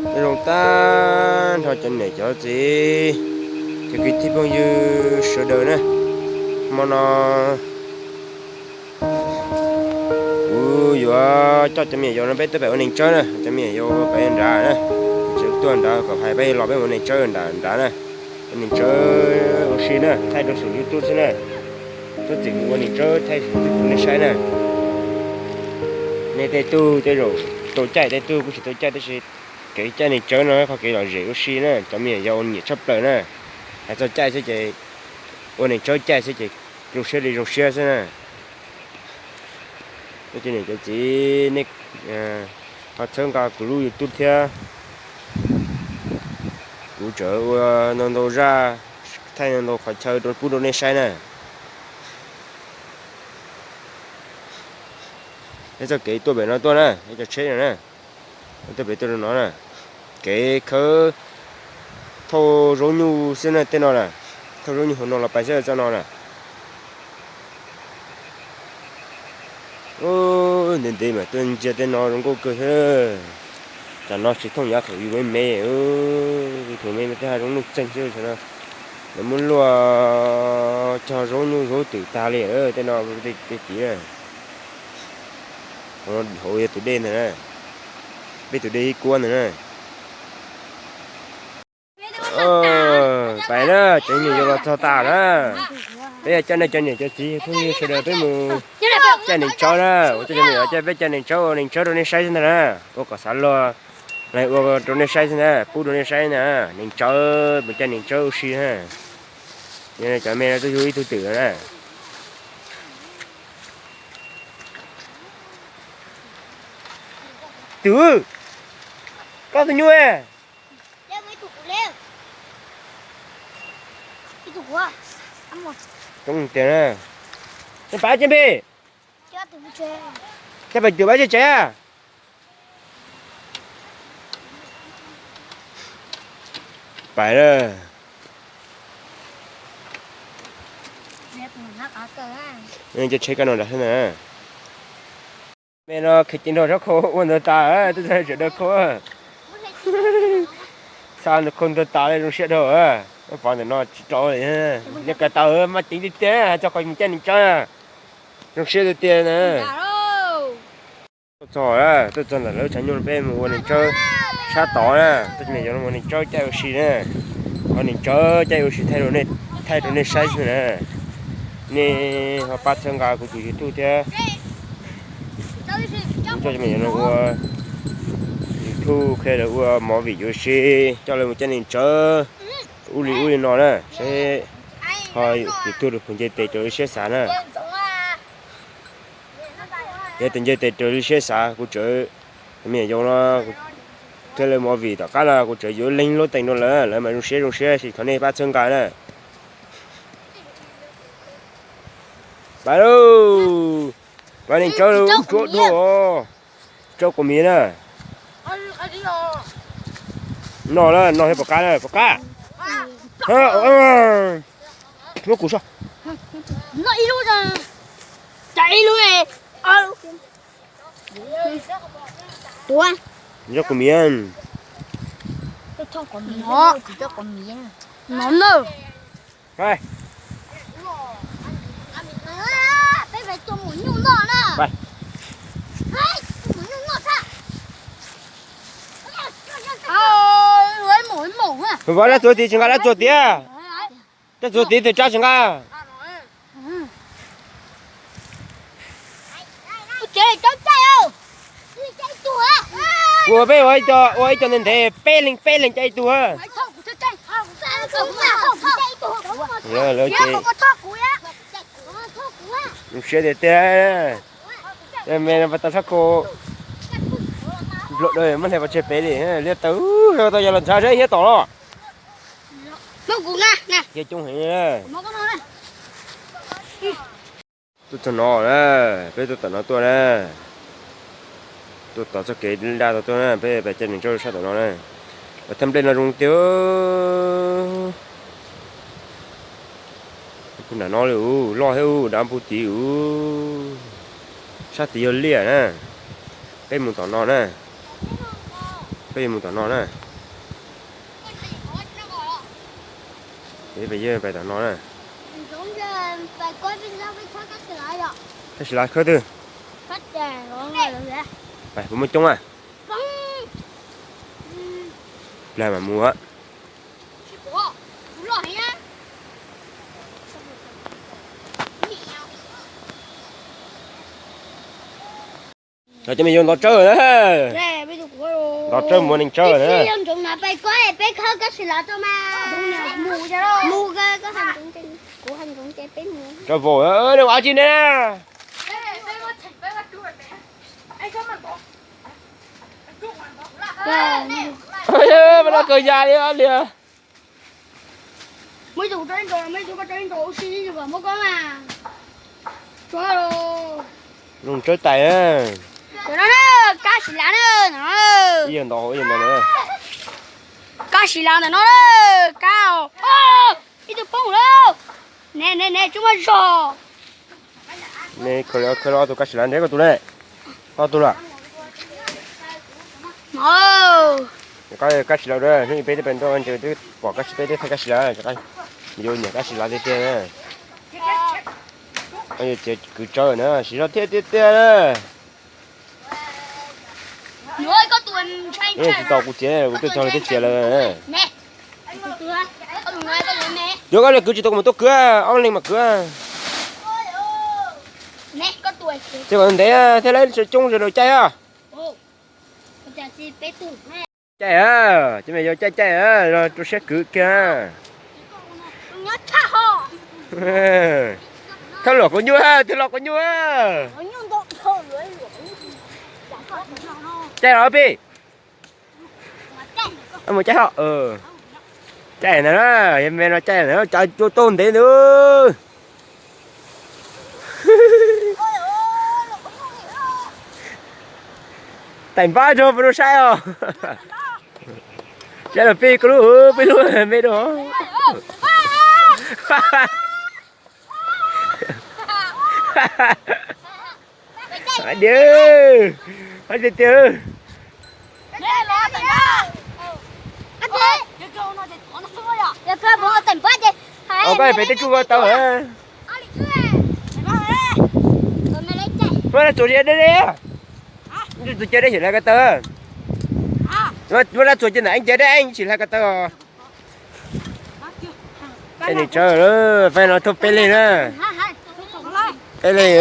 Nyob zoo tag nrho cov niam cov txiv, cov kwv tij phooj ywg sawv daws na, hmo no kuv yuav coj cov me nyuam yaus no peb tuaj pem ua neeg tsawb na, cov me nyuam yaus pem nrad na, tseem tuaj nrad kom hais peb los peb ua neeg tsawb nrad nrad na, ua neeg tsawb ua si na, thaij rau saum YouTube xwb na. Tuaj txwm mus ua neeg tsawb thaij saum YouTube nej saib na. Nej tej tug tej zaum tau caij, tej tug kuj tsis tau caij, tab sis kev caij neeg tsawb no qhov kev lom zem ua si na, cov me nyuam yaus nyiam tshaj plaws na. Hais txog caij xwb ces, ua neeg tsawb caij xwb ces zoo siab li zoo siab xwb na. Cov niam cov txiv, nej ho txhawb nqa kuv lub YouTube thiab, kuv tseem ua ntau ntau zaj, thaij ntau ntau qhov chaw rau pub rau nej saib na. Peb txoj kev tuaj pem no tuaj na, peb cov tsheb no na, tuaj pem tuaj rau no na. Kev khawb thauj zaub nyuj xwb na tej no na, thauj zaub nyuj hauv no los pais xwb txoj no na. Ntev ntev mas tuaj ntsia tej no zoo nkauj kawg thiab. Tsam no tsis thooj yav thaum yus me me, thaum me me tej ha zoo nuj txeeg xwb no. Lawv muab luaj cog zaub nyuj zaub twm tag li tej no, tej tid. Hauv yog tus dej ntag na, peb tus dej ib kuab ntag na. Pais na, cov me nyuam yaus los txog tas na. Peb yuav coj nej cov niam cov txiv phooj ywg sawv daws peb mus caij neeg tsawb na, ua coj cov me nyuam yaus coj peb caij neeg tsawb ua neeg tsawb rau nej saib xwb ntag na. Ua kom xav luag, ua rau nej saib xwb ntag, pub rau nej saib ntag, neeg tsawb mus caij neeg tsawb ua si na. Cov me no twb yug ib tug twm na. Twm, koj tus nyuj. Coob tiag na. Pab Caj Npis, coj pais twm pab tsev tsev. Pais lawm. Cov tsheb kab no nrad xwb na. Me no kheev ceev nrog tsob khau ua ntawd tas, twb txog sawv daws khau. Xa ntawd khau ntawd tas li zoo siab dhau. Pov ntawm no tsis rau li. Nyob ko taw mas ceev tiag tiag, txog qhov mus caij neeg tsawb zoo siab tiag tiag na. Tuaj txog, tuaj txog ntawm lawv tshav nyuj peb mus ua neeg tsawb sab tod na, tuaj me nyuam yaus ua neeg tsawb caij ua si na. Ua neeg tsawb caij ua si thaij rau nej saib xwb na. Nej ho pab txhawb nqa kuv tus YouTube thiab. Kuv coj cov me nyuam no ua YouTube, qhia lawv ua movie ua si, coj lawv mus caij neeg tsawb ub li ub li no na, seb ho YouTube rau phum nce tes raws li siab xav na. Yog tus nce tes raws li siab xav, kuv tseem, me nyuam yaus no, thiab lawv movie tom qab no kuv tseem yuav leeg lub tees rau lawv, lawv mas zoo siab zoo siab, thov nej pab txhawb nqa na. Pais lauj, pais neeg tsawb ub tsuab dhau. Tsawb quas miv na. No na, no thiab pom qab na, pom qab. Muab kuv so. Tsawb quas miv. Vov dab txuag tid tsis nqa dab txuag tiag. Dab txuag tid tus tsab tsis nqa. Kuv peb ua ib co ntev ntev peb leeg peb leeg caij ib tug. Lawv ces zoo siab tiag tiag. Me no pas tau sab khau nplua dua, muab hle pov tseg pem li, liab tau, tau yog los ntshav seb hiab tom los. Cia coob heev. Tuaj txog no na, peb tuaj tom no tuaj na. Tuaj tom txoj kev daj tau tuaj na, peb pais caij neeg tsawb sab tom no na. Thaj nplej no zoo tiag. Puag nram no li ub, loj thiab ub, dav puag tid ub. Sab tid yog liaj na. Peb mus tom no na. Peb yuav mus tom no na. Peb yuav pais tom no na. Kab sib lav khawb twg? Puas muaj coob a? Plag mam mus. Cov me yuav ntov tsawb na. Ntov tsawb muaj neeg tsawb na. Tsawb vau, nws ua tsi ne? Peb loj kawg ya li li. Zoo tsawb tais. Kab sib lav na. Ib yam ntau, ib yam ntau na. Kab sib lav ntawm no, kab, ib tug poob lawm. Ne ne ne, tsis muaj zog. Ne, khawb los ob tug kab sib lav nreb koj tus ne. Koj tus lawm. Kab sib lav, hnub peb tej pem ntau ntshe twb pom kab sib, peb tej thaij kab sib lav. Yuav nyiam kab sib lav tiag tiag na. Kwv tsawb na, siv zog thiab tiag tiag na. Tsis tau kuv txiav, kuv twb txog lawv tej txiav lawm. Yuav koj li kwv tsis tau kuv mam tuaj kwv, ob leeg mam kwv. Txiav kom ntev thiab lawv coob zoo caij os. Caij, cov me yuav caij caij, rau siab kwv kiag. Thawj luam quav nyuj, thawj luam quav nyuj. Caij los pib. Mus caij ho. Caij ntawd na, yog me no caij ntawd cov cua tuaj ntev ntawd. Tais npab rau peb lub saib os. Saib los peb koj lub, peb lub me rau. Diav, hab tiag tiag. Koj pem tej tsuj tau. Muab laj txuas deb deb. Txuas deb deb tsis hlais ko taw. Muab laj txuas cia ntawm eeb cia deb eeb tsis hlais ko taw. Caij ni tsawb, peb no thauj peb leeg na. Peb leeg.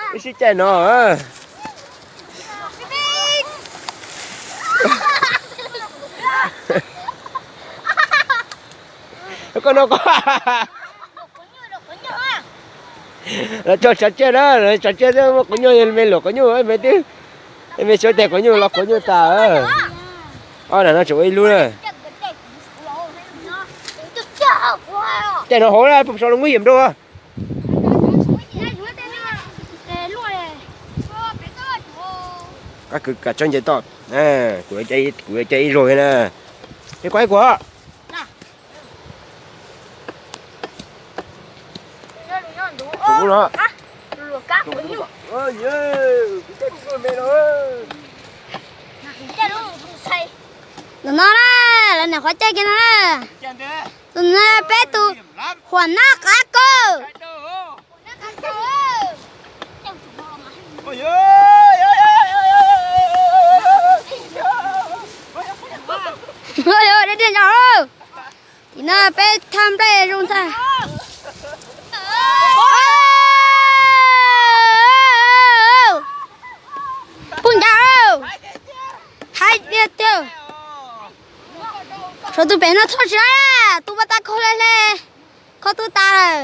Wb sib caij no. Koj no koj. Los tso tsov tsiaj na, tsov tsiaj muaj quav nyuj, me luam quav nyuj, me twb, me suav tes quav nyuj los quav nyuj tas. Ob na no tseem ua ib lub na. Caij no hauv na, pum saud los muab hiam nrau. Koj kwv kam tso nce toj, kuv yuav caij ib zaug thiab na. Peb kuaj ib kuag. Tus no na, lawv nyuam qhuav caij kiag no na. Tus no peb tus huam nab qab kaw. Deb deb nco. Tim no peb thaj nplej zoo ntag. Pub ncav, haib tiag tiag. Suav tus pem no thauj tsis laib, tus paj tab khaub hle hle, khaub tub tas lawm.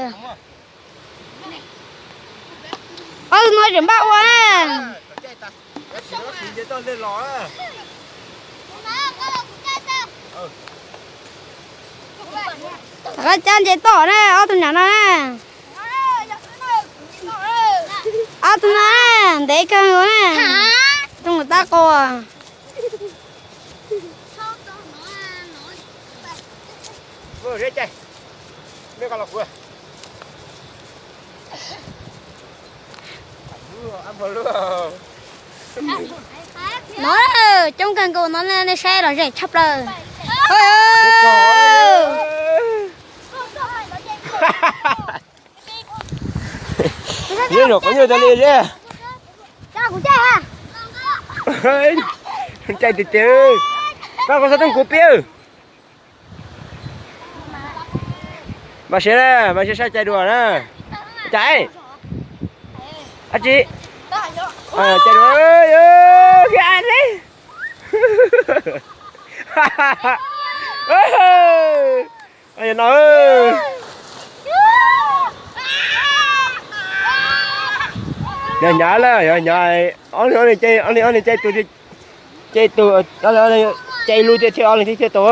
Ob tug no tseem npaj ua na. Koj cab ntses toj na, ob tug nyuam no na. Ob tug no na, ntev kawg na. Zoo tab qau. No, coob kawg nkaus no nej saib los ze tshaj plaws. Yog zaum qhov nyuj tag li ze. Caij tiag tiag. Koj koj xav tooj kuv piab. Mas siab na, mas siab saib caij dua na. Cas ab tsi caij dua. Yog hnyav lawm, yog hnyav. Ob leeg, ob leeg caij tus, caij tus, caij ib lub thiaj, ob leeg thiaj tau.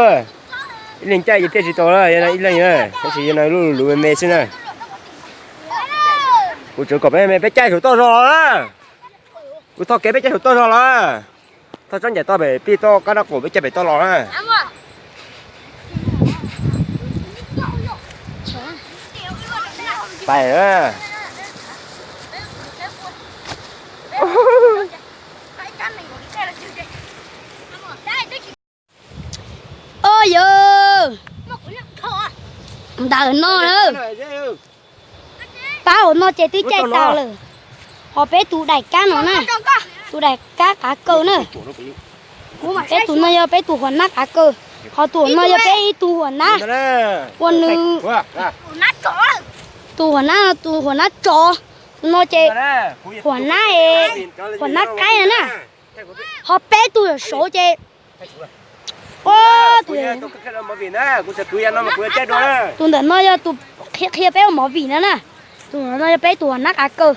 Ib leeg caij ces thiaj tsis tau, ib leeg, tab sis yog no lub luv me me xwb na. Kuv tsuav kom peb, peb caij saum toj zog los na. Kuv tho kev peb caij saum toj zog los. Tho tsob ncaim toj pem pij toj kab nab qaum peb caij pem toj los na. Pais. Oj yawg, ntawm no na, pab hauv no ces twb caij tau lawm. Ho peb tus daim kab no na, tus daim kab qav kaw na, peb tus no yog peb tus huam nab qav kaw, ho tus no yog peb ib tug huam nab uas nws, tus huam nab, tus huam nab tsov, tus no ces huam nab, huam nab qaib no na. Ho peb tug yawm saud ces, tus ntawm no yog tus qhia peb ua movie no na. Tus ntawm no yog peb tus huam nab qav kaw.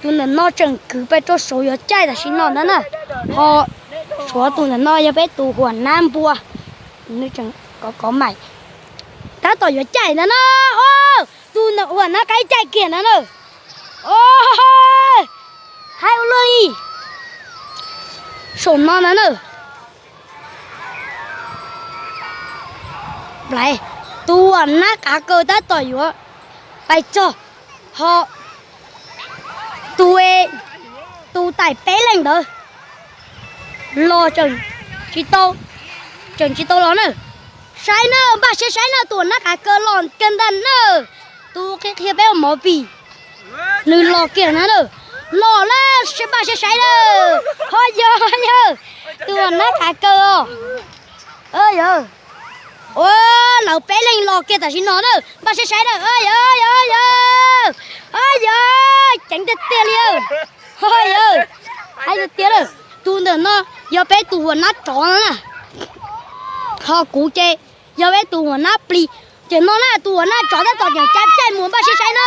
Tus ntawm no tseem kwv pes rau saud yuav caij tam sim no ntag na. Ho tshuav tus ntawm no yog peb tus huam nab npua, nws tseem kov kov maim, tab tom yuav caij ntag na. Tus huam nab qaib caij kiag ntag na. Haib ua luaj li. Saum no ntag na. Tus huam nab qav kaw tab tom yuav pais txog, ho tus, tus tais peb leeg ntawd los tseem tsis tau, tseem tsis tau los na. Saib na, npaj siab saib na, tus huam nab qav kaw los kiag ntag na. Tus qhia qhia peb ua movie, nws los kiag na na. Los lawm, npaj siab saib na. Ho yog, yog tus huam nab qav kaw os. Yog, ua, lawv peb leeg los kiag tam sim no na, npaj siab saib na. Yog, yog, yog, yog, ceev tiag tiag li. Yog, hais tiag tiag na, tus ntawm no yog peb tus huam nab tsov no na. Ho kuv ces yog peb tus huam nab plis. Ces no na tus huam nab tsov tab tom caij caij mus, npaj siab saib na.